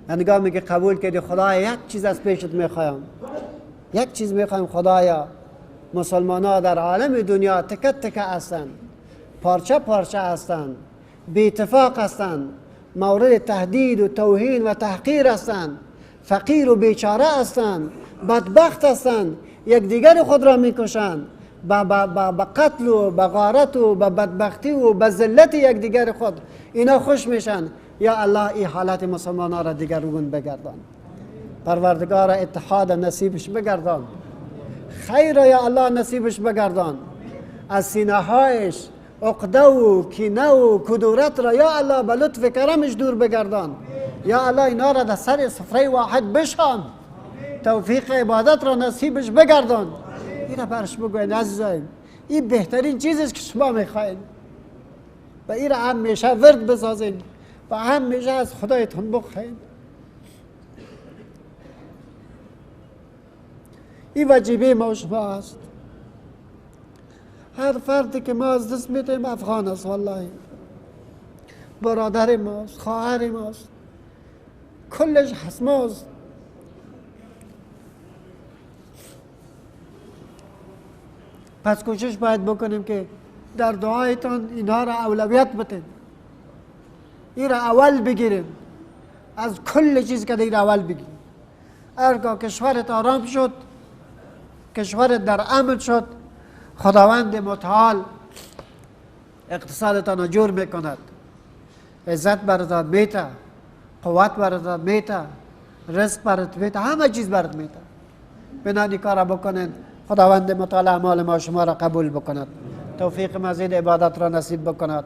هنگامی که قبول کردی خدایا یک چیز از پیشت میخوایم، یک چیز میخوایم خدایا، مسلمان ها در عالم دنیا تکه تکه هستند، پارچه پارچه هستند، بی اتفاق هستند، مورد تهدید و توهین و تحقیر هستند، فقیر و بیچاره هستند، بدبخت هستند، یکدیگر خود را میکشند، با قتل و با غارت و با بدبختی و با ذلت یکدیگر خود اینا خوش میشن. یا الله این حالت مسلمان ها را دیگرگون بگردان، پروردگار اتحاد نصیبش بگردان، خیر یا الله نصیبش بگردان، از سینه هایش عقده و کینه و کدورت را یا الله به لطف کرمش دور بگردان. یا الله اینا را در سر سفره واحد بشان، توفیق عبادت را نصیبش بگردان. این را برش بگوین عزیزان، این بهترین چیزی است که شما میخواین و این را همیشه ورد بسازین و همیشه از خدایتون بخواین. این وجیبه ما و شما است. هر فردی که ما از دست میدیم افغان است، والله برادر ماست، خواهر ماست، کلش هست ماست. پس کوشش باید بکنیم که در دعایتان اینها را اولویت بدین، این را اول بگیریم، از کل چیز که این را اول بگیریم. هرگاه کشورت آرام شد، کشورت در امن شد، خداوند متعال اقتصادتان را جور میکند، عزت براتان میته، قوت براتان میته، رزق برات میته، همه چیز برات میته. بنا این کار را بکنین، خداوند متعال اعمال ما شما را قبول بکند، توفیق مزید عبادت را نصیب بکند.